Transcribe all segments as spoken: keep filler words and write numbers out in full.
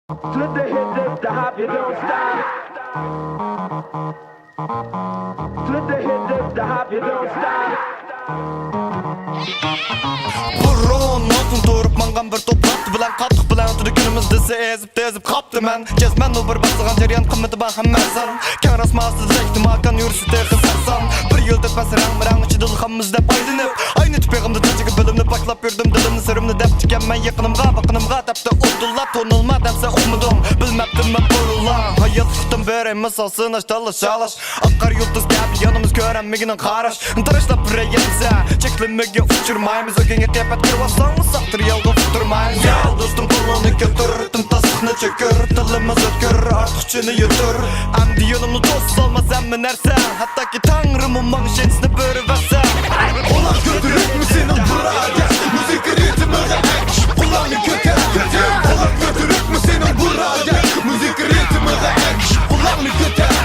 To the hip, hip, the hop, you don't stop. To the hip, hip, the hop, you don't stop. بۇرۇن ئالتۇن تۇرۇپ ماڭغان بىر توپ ۋاقتى بىلەن قاتتىق بىلەن تۇرى كۈنىمىز دېسە ئېزىپ تېزىپ قاپتىمەن. جەزمەن ئۇ بىر باسىدىغان جەريان قىممىتى بار ھەممە ئەرزان. كەڭ ئاسمان ئاستىدا ئىجتىمائىي كان يۈرسە تېخى سەرسان. بىر يىل تۆتمەس رەڭمۇ رەڭ ئىچىدە خاممىز دەپ ئايلىنىپ، ئاينىتىپ بېغىمدا چاچىقى بىلىمنى پاكلاپ يۈردۈم دىلىمنى سىرىمنى دەپتىكەنمەن يېقىنىمغا باققىنىمغا دەپتۇ ئابدۇللا تونۇلما دەمسە ئۇقمىدىڭ بىلمەپتىممەن بۇرۇنلا ھاياتلىقتىن بىر مىسال سىناش تاللاش چالاش ئاقار يۇلتۇز كەبى يانىمىز كۆرەلمىگىنىڭ قاراش تاشلاپ بىر يەتسە چەكلىمىگە ئۇچرىمايمىز ئۆگەنگە قىياپەت كىرىۋالساڭ ساختىر يالغا ئۇقتۇرمايمىز يا دوستۇم قولۇڭنى كۆتۈر تىمتاسلىقنى چۆكۈر تىلىمىز ئۆتكۈر ئارتۇقچىنى يۇتۇر ئەمدى يولۇمنى توسالماس ھەممە نەرسە ھەتتاكى تەڭرىمۇ ماڭا شەنسنى بېرىۋەتسە قولۇڭ كۆتۈرۈكمۇ سېنىڭ بۇرادەر مۇزىكا رىتىمىغا ئەگىشىپ قولۇڭنى كۆتەر كۆتەر قولۇڭ كۆتۈرۈكمۇ سېنىڭ بۇرادەر مۇزىكا رىتىمىغا ئەگىشىپ قولۇڭنى كۆتەر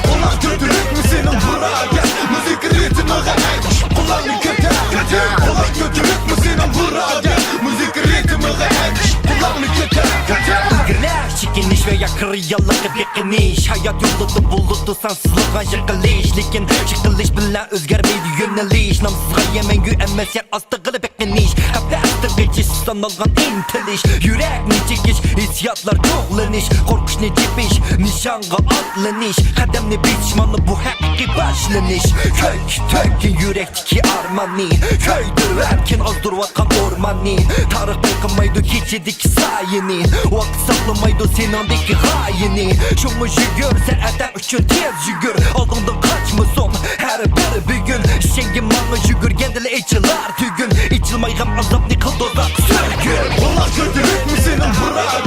قولۇڭ كۆتۈرۈكمۇ سېنىڭ بۇرادەر مۇزىكا رىتىمىغا ئەگىشىپ قولۇڭنى كۆتەر كۆتەر قولۇڭ كۆتۈرۈكمۇ سېنىڭ بۇرادەر مۇزىكا رىتىمىغا ئەگىشىپ قولۇڭنى كۆتەر كۆتەر ئىلگىرىلەش چېكىنىش ۋە ياقىرى ياللىققا بېقىنىش ھايات يولىدا بولىدۇ سان سىزلىغان يىقىلىش لېكىن يىقىلىش بىلەن ئۆزگەرمەيدۇ يۆنىلىش نامسىزغا يەر مەڭگۈ ئەمەس يەر ئاستىغىلا بېقىنىش قەپەستىن قېچىش سانالغان ئىنتىلىش يۈرەكنى چېكىش ھېسسىياتلار جۇغلىنىش قورقۇشنى چېپىش نىشانغا ئاتلىنىش قەدەمنى بېسىش مانا بۇ ھەقىقىي باشلىنىش كۆك تۆككىن يۈرەكتىكى ئارماننى كۆيدۈرۈۋەتكىن ئازدۇرۇۋاتقان ئورماننى تارىخ بايقىمايدۇ كېچىدىكى سايىنى ۋاقىت ساقلىمايدۇ سېنىڭدىكى غايىنى شۇڭا يۈگۈر سەن ئەتەڭ ئۈچۈن تېز يۈگۈر ئالدىڭدىن قاچمىسۇن ھەر بىر بۈگۈن ئىشەنگىن ماڭا يۈگۈرگەندىلا ئېچىلار تۈگۈن ئېچىلمايغان ئازابنى قىل دوزاخ سۈرگۈن قولۇڭ كۆتۈرۈكمۇ سېنىڭ بۇرادەر